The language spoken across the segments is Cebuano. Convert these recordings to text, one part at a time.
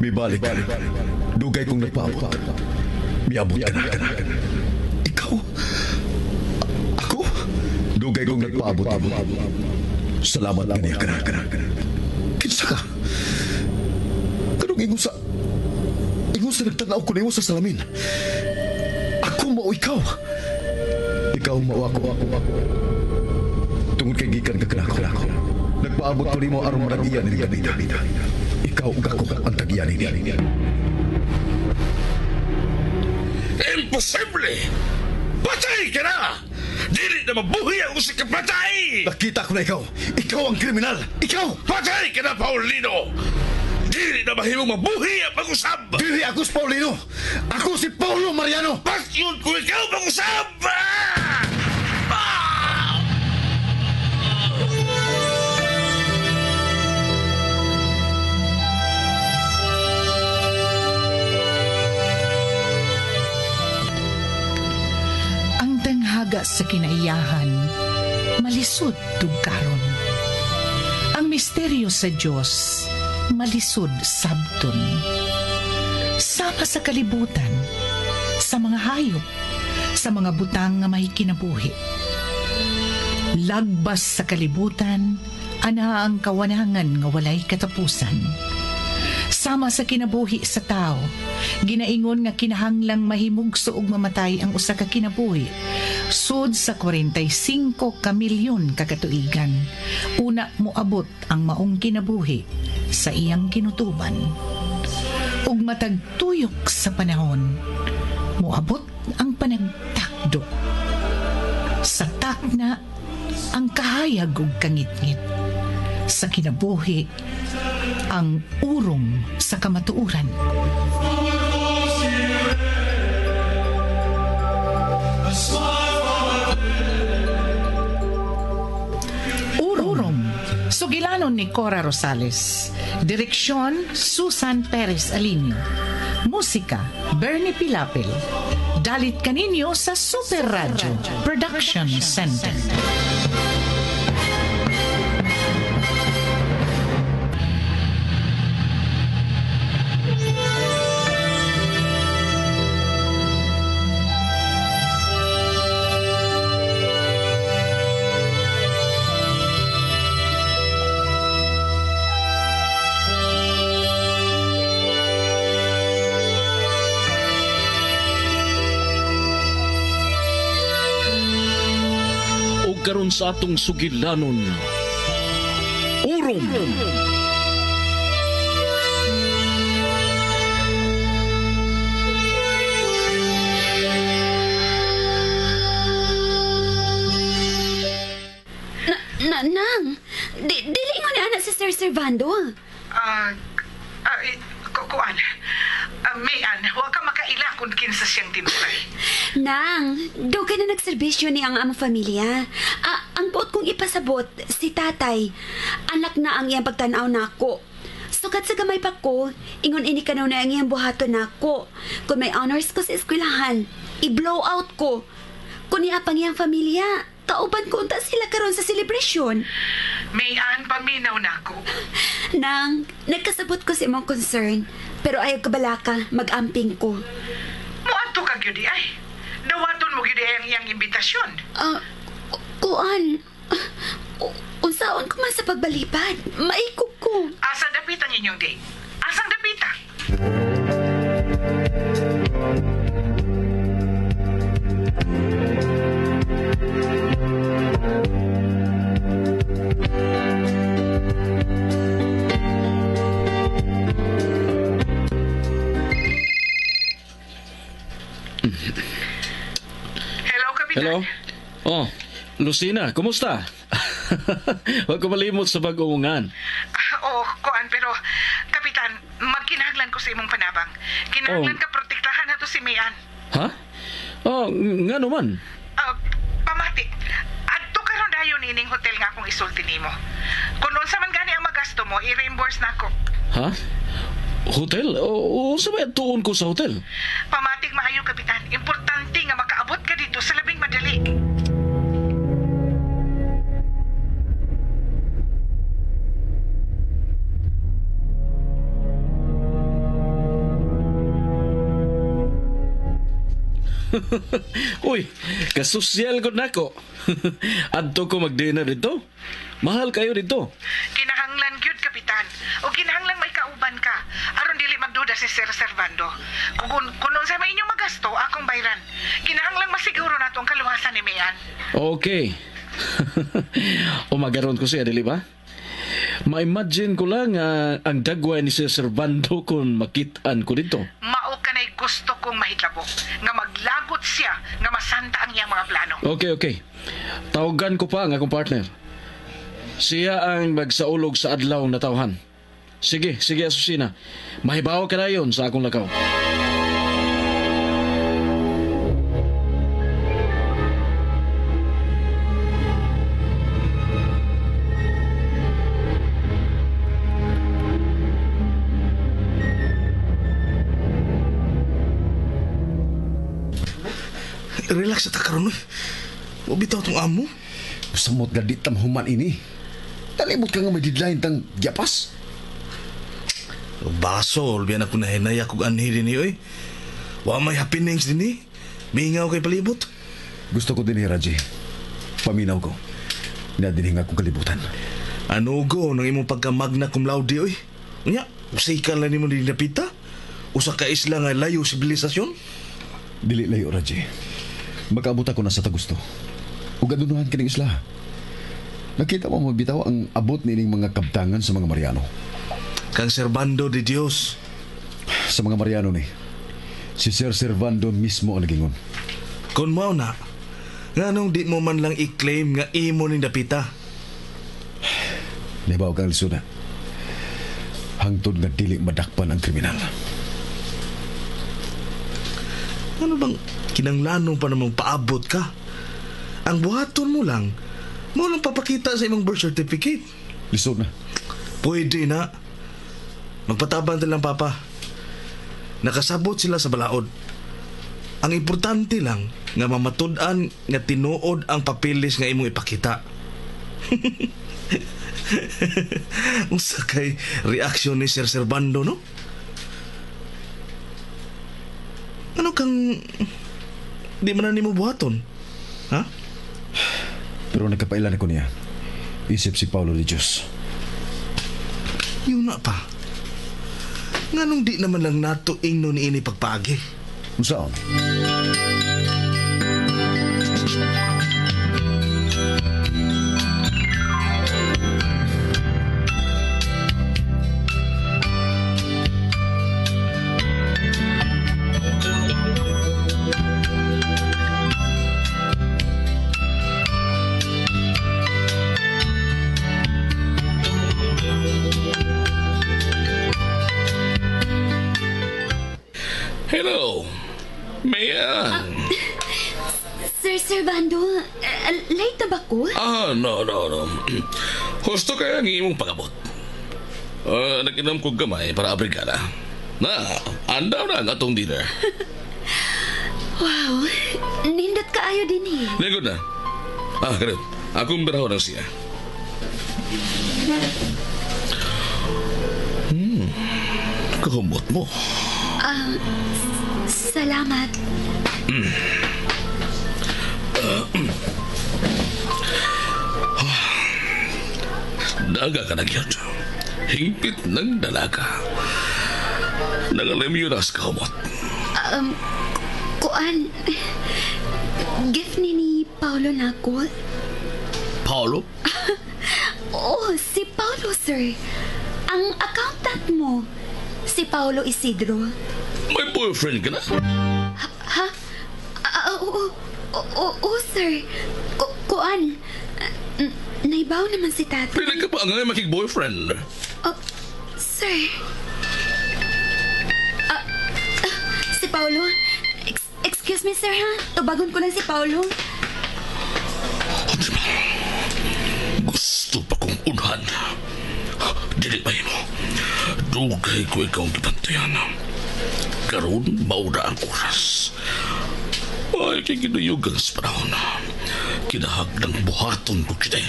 Mibalik. Dugay kong nagpaabot. Miabot ka na. Ikaw? Ako? Dugay kong nagpaabot. Salamat kaniya ka na. Kinsa ka? Kanong ingon sa... Ingon sa nagtanaw ko nimo sa salamin. Ako mao ikaw. Ikaw mao ako. Tungod kay gikan ka kanako. Nagpaabot ko nimo aron manag-iya ni Gabida. Ikaw ug ako ang tag-iya nini. Imposible! Patay ka na! Dili na mabuhi ang usa ka patay! Nakita ko na ikaw. Ikaw ang kriminal. Ikaw! Patay ka na, Paulino! Dili na mahimong mabuhi ang pag-usab! Dili ako si Paulino! Ako si Paulo Mariano! Patyon ko ikaw pag-usab! Ah! Ah! Ang tanghaga sa kinaiyahan, malisod tugkaron. Ang misteryo sa Diyos, malisod sabton. Sama sa kalibutan, sa mga hayop, sa mga butang nga may kinabuhi. Lagbas sa kalibutan, ana ang kawanangan nga walay katapusan. Sama sa kinabuhi sa tao, ginaingon nga kinahanglang mahimugso ug mamatay ang usa ka kinabuhi. Sud sa 45 ka milyon ka katuigan, una moabot ang maong kinabuhi sa iyang kinutuban. Ug matag tuyok sa panahon, moabot ang panagtakdo. Sa takna, ang kahayag ug kangitngit. Sa kinabuhi, ang urong sa kamatuoran. Urong. Sugilanon ni Cora Rosales. Direksyon, Susan Perez Alinio. Musika, Bernie Pilapil. Dalit kaninyo sa Super Radio Production Center. Karon sa atong sugilanon, Urom. Nang, dili mo na si Sir Servando. Kuan. Mayan, huwag ka makaila kung kinsa siyang tinuray. Nang, dugay na nagserbisyo ni ang among familia. Ang buot kong ipasabot, si tatay. Anak na ang iyang pagtanaw nako. Sukat sa gamay pa ko, ingon ini kanaw na ang iyang buhaton nako. Kung may honors ko sa eskwelahan, i-blow out ko. Kung niya pang iyang familia, kauban ko unta sila karon sa selebrasyon. Mayan, paminaw nako. Nang, nagkasabot ko sa imong concern, pero ayaw kabalaka, mag-amping ko. Muadto ka gyud ay. Dawaton mo gyud ay ang iyang imbitasyon. Kuan. Unsaon ko man sa pagbalipad? Maikog ko. Asa dapit ang inyong date? Asang dapita? Hello, Kapitan. Hello? Oh, Lucina, kumusta? Huwag ko malimot sa pag-uungan. Oo, kuan, pero Kapitan, magkinahanglan ko sa imong panabang. Kinahanglan ka protektahan na to si Mayan. Ha? Oh, nga naman. Pamati, adto karon dayon ining hotel nga akong isulti nimo. Kung unsa man gani ang magasto mo, i-reimburse na ako. Ha? Hotel? O unsa may adtuon ko sa hotel? Pamatig maayo, Kapitan. Importante nga makaabot ka dito sa labing madali. Uy, kasosyal ko nako. Adto ko mag-dinner dito. Mahal kayo dito. Kinahanglan gyud, Kapitan. O kinahanglan may kauban ka. Aron dili magduda si Sir Servando. Kung unsa may inyong magasto, akong bayran. Kinahanglan masiguro nato ang kaluwasan ni Mayan. Okay. Umagaron ko siya, dili ba? Ma-imagine ko lang ang dagway ni Sir Servando kung makitaan ko dito. Mao kanay gusto kong mahitabo nga maglagot siya nga masanta ang iyang mga plano. Okay, okay. Tawagan ko pa ang akong partner. Siya ang magsaulog sa adlaw na tawhan. Sige, sige, Asusina. Mahibaw ka na yun sa akong lakaw. Relax sa karon oy. Wa bitaw tong amo. Samot nga di tamhuman ini. Nalimot ka nga may deadline tang giapas. Basol biyan ako nahinaya kog anhi dinhi oy. Wa may happenings dinhi. Mingaw kay palibot. Gusto ko din Raji. Paminaw ko. Na dinhi nga akong kalibutan. Ano go nang imong pagka-magna cum laude oy? Unya, usikan lang nimo dinhi napita. Usa ka isla nga layo sibilisasyon. Dili layo, Raji. Makaabot ako na sa tagusto. Ug adunuhan kining isla. Nakita mo mabitaw ang abot niining mga kabtangan sa mga Mariano. Kang Servando de Dios. Sa mga Mariano ni, si Sir Servando mismo ang nagingon. Kung mao na, nganong di mo man lang i-claim nga imo ning dapita? Nahibaw kang lisod. Hangtod nga dili madakpan ang kriminal. Ano bang kinanglanong pa namang paabot ka? Ang buhaton mo lang papakita sa imong birth certificate. Lisod na. Pwede na. Magpatabang lang, Papa. Nakasabot sila sa balaod. Ang importante lang nga mamatud-an nga tinuod ang papeles nga imong ipakita. Unsa kay reaksyon ni Sir Servando, no? Ano kang di man na nimo buhaton? Ha? Pero nagkapailan ako niya. Isip si Paulo de Dios. Yun na pa. Nganong di naman lang nato ingno ni ini pagpaagi? Unsaon? Hello, Mayan. Sir Servando, late na ba ko? No. Husto kaya ang imong pag-abot. Nag-inom ko gamay para abrigada. Na, andaw na ang atong dinner. Wow, nindot kaayo din eh. Ligod na. Karon. Akong biraho na siya. Kahumot mo. Salamat. Daga ka na gyud. Hingpit ng dalaga. Nangalimyo na sa kahumot. Kuan, gift ni Paolo nako. Paolo? Oh, si Paolo, sir. Ang accountant mo. Si Paolo Isidro. May boyfriend ka na? Ha? Oo, sir. Kuan, naibaw naman si tatay. Pili ka pa ang makig-boyfriend? Oh, sir. Si Paolo? Excuse me, sir, ha? Tubagon ko lang si Paolo. Gusto pa kong unhan. Dili pa mo. Dugay ko ikaw ang gibantayan. Karon, mauna ang oras. Ay, kay ginuyugan sa panahon. Kinahag ng buhaton ko kita.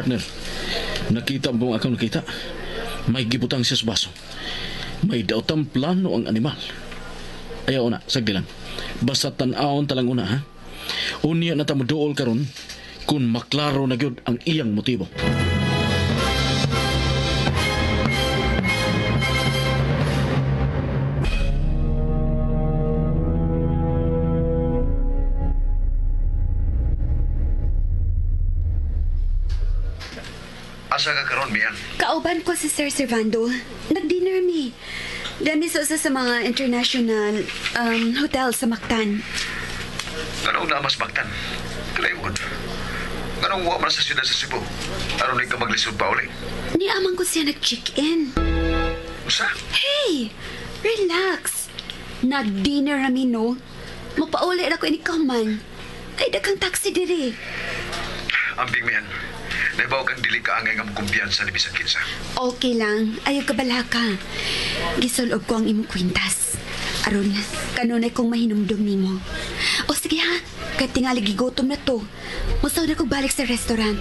Partner, nakita mo akong nakita? May gibutang siya sa baso. May daotang plano ang animal. Ayaw na, sagdi lang. Basta tan-awon talang una, ha? Unya na ta moduol karon kung maklaro na gyud ang iyang motibo. Asa ka karon, Mian? Kauban ko si Sir Servando. Nag-dinner mi. Dami sa usa sa mga international hotel sa Mactan. Ganong namas Mactan? Kalayod. Ganong wa man sa siyudad sa Cebu? Aron di ka maglisod pa uli? Niamang ko siya nag-check-in. Usa? Hey! Relax! Nag-dinner rami, no? Mapauli ra ko ini man. Ay, daghang taxi diri. Ambing, Mian. Naibaw kang dili ka angay nga kumpiyansa ni bisan kinsa. Okay lang. Ayaw ka balaka. Gisulob ko ang imong kwintas. Aron, kanunay kong mahinumdum nimo. O sige ha, kay tingali gigutom na to. Musaw na kong balik sa restaurant.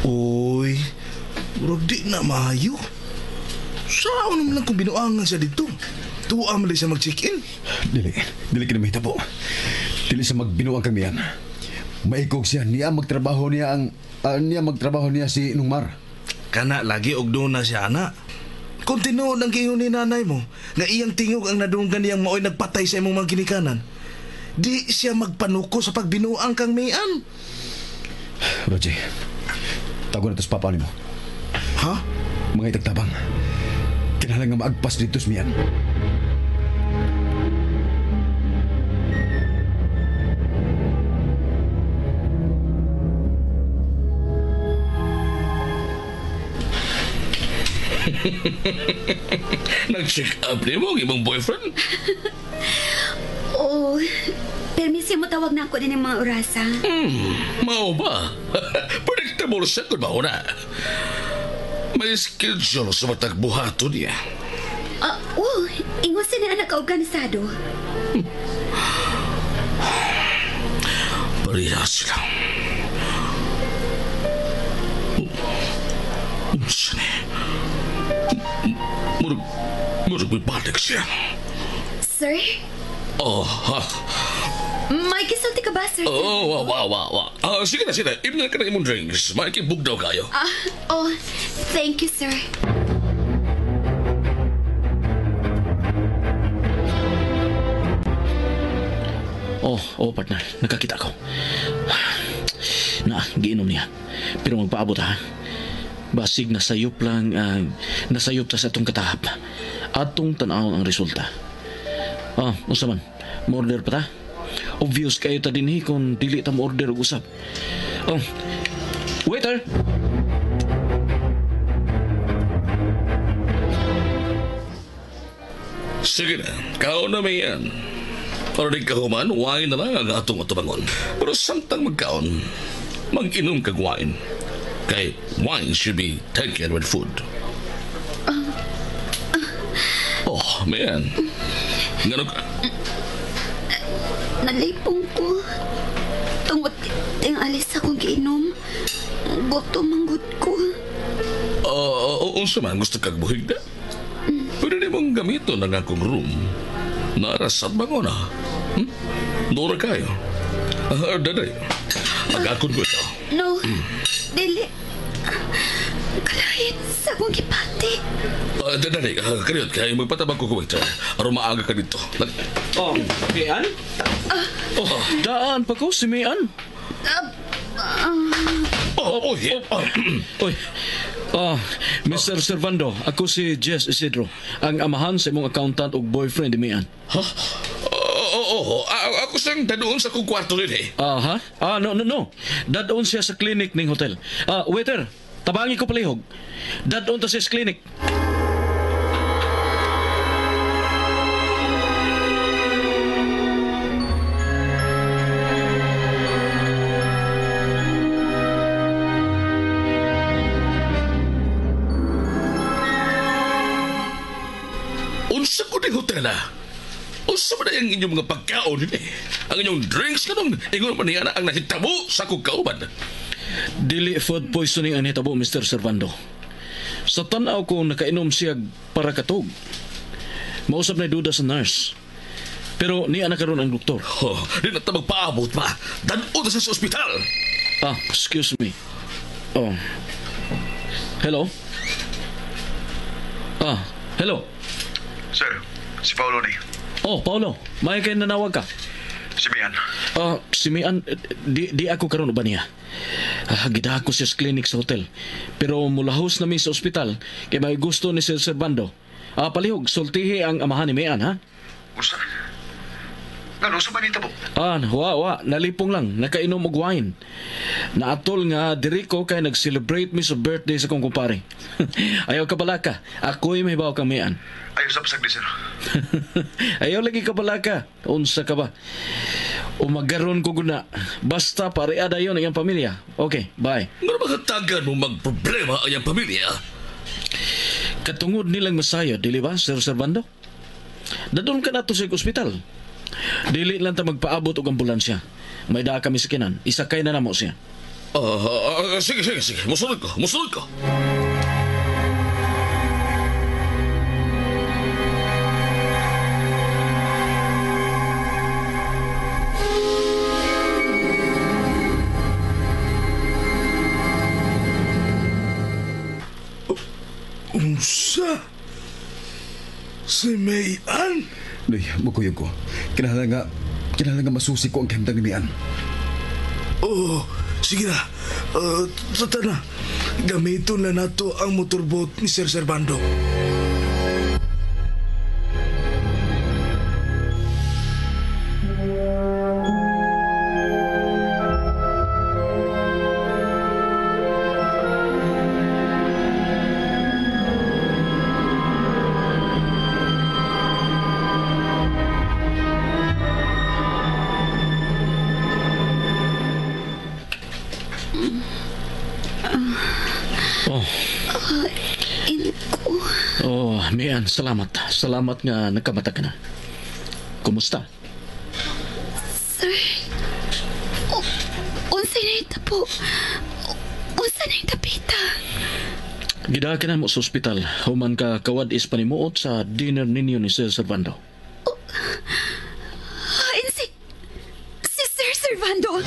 Uy, murag di na maayo. Saan naman lang kung binuangan siya dito? Tuwa man siya mag-check-in. Dili, dili kini mahitabo. Dili sa magbinuang kang Mian. Maikog siya niya magtrabaho niya ang niya magtrabaho niya si Nungmar. Kana lagi og doon na siya ana. Kung tinuod ang giingon ni nanay mo, nga iyang tingog ang nadunggan niyang maoy nagpatay sa imong mga ginikanan, di siya magpanuko sa pagbinuang kang Mian. Roger, tago na to sa papa nimo. Ha? Mga itagtabang. Kinahanglan nga maagpas dito sa Mian. Nag-check up ni mo ang imong boyfriend? Oo. Permisyo mo tawag na ako din ng mga orasa. Mao ba? Predictable siya kung mao na. May schedule sa matag buhaton niya. Oo. Ingon siya na naka-organisado. Pareha sila. Unsa ni? Murag may balik siya. Sir? Oh, ha? May gisulti ka ba, sir? Oh, wa, wa, wa, wa. Sige na, sige na. Imna ka na imong drinks. Makikibug daw kayo. Oh, thank you, sir. Oh, partner. Nakakita ko. Na, giinom niya. Pero magpaabot ha. Basig nasayop lang nasayop ta sa atong katahap. Atong tan-awon ang resulta. Unsa man? Mo-order pa ta? Obvious kayo ta dinhi kung dili ta mo-order og usap. Oh, waiter! Sige na, kaon na may yan. Para di kahuman, wine na lang ang atong atubangon. Pero samtang magkaon, mag-inom kag wine. Kay wine should be taken with food. Oh, man. Ngano ka? Nalipong ko. Tungod ting alis akong giinom. Gutom ang gut ko. Unsa man gusto kag buhig na? Pwede ni mong gamiton ang akong room. Narasat ba ko na? Dora kayo. Daday. Agakon ko ito. No, dili. Kalahit sa akong gipati. Daday, kariyot kayo. Magpatabang ko waiter. Aron maaga ka dito. Oh, Mian? Oh, Daan pa ko si Mian. oh, yeah. Oy. Mr. Servando, ako si Jess Isidro, ang amahan sa imong accountant ug boyfriend ni Mian. Huh? Oo, ako siyang dadoon sa kong kwarto rin eh. Ha? No. Dadoon siya sa clinic ning hotel. Waiter, tabangi ko palihog. Dadoon ta siya sa clinic. na. Usa ba na ang inyong mga pagkaon eh? Ang inyong drinks kanong ingon man niya na ang nahitabo sa akong kauban. Dili food poisoning ang nahitabo, Mr. Servando. Sa tan-aw ko nakainom siya para katog. Mausap na duda sa nurse. Pero niya na karon ang doktor. Oh, di na ta magpaabot pa. Dan-o na siya sa ospital. Ah, excuse me. Oh. Hello? Ah, hello. Sir, si Paolo ni. Oh, Paolo, may kay nanawag ka. Si Mian. Ah, si Mian, di ako karon ba niya? Ah, gidako siya sa clinic sa hotel. Pero mulahos na mi sa ospital kay may gusto ni Sir Servando. Ah, palihog, sultihi ang amahan ni Mian, ha? Usa? Ngano sa manita po? Ah, wa, nalipong lang, nakainom og wine. Naatol nga diri ko kay nag-celebrate mi sa birthday sa kong kumpare. Ayaw ka balaka, ako'y may baw kang Mian. Ayaw sa pasag ni sir. Ayaw lagi ka balaka, unsa ka ba? Umagaron ko guna. Basta pareada yon ang iyang pamilya. Okay, bye. Ngano makatagan mo magproblema ang iyang pamilya? Katungod nilang masayod, dili ba, Sir Servando? Dadon ka na to sa ospital. Dili lang ta magpaabot og ambulansya. May daa kami sa kinan. Isakay na namo siya. Sige. Musunod ko. Unsa? Si Mayan? Noy, mukuyog ko. Kinahanglan nga masusi ko ang kahimtang ni Mian. Oo, sige na. Tata na. Gamiton na nato ang motorboat ni Sir Servando. Oh. Inko. Oh, Mian, salamat. Salamat nga nagkamata ka na. Kumusta? Sir, unsay na itapo? Unsa na itapita? Gidaka ka na mo sa ospital. Human ka kawad is panimuot sa dinner ninyo ni Sir Servando. Hain si Sir Servando.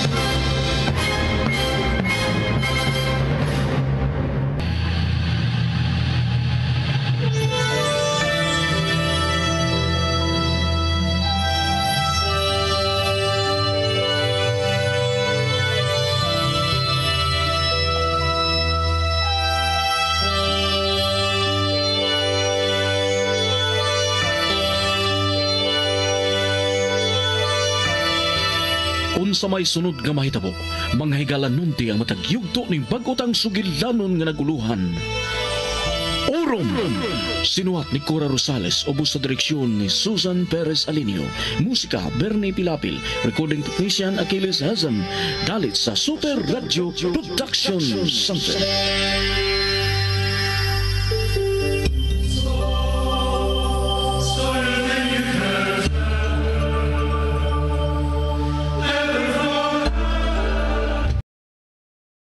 Unsa may sunod nga mahitabo, mga higala nunti ang matag yugto ning bag-otang sugilanon nga naguluhan. Orom! Sinuhat ni Cora Rosales, ubos sa direksyon ni Susan Perez Alinio. Musika, Bernie Pilapil. Recording technician, Achilles Hazem. Dalit sa Super Radio Production Center.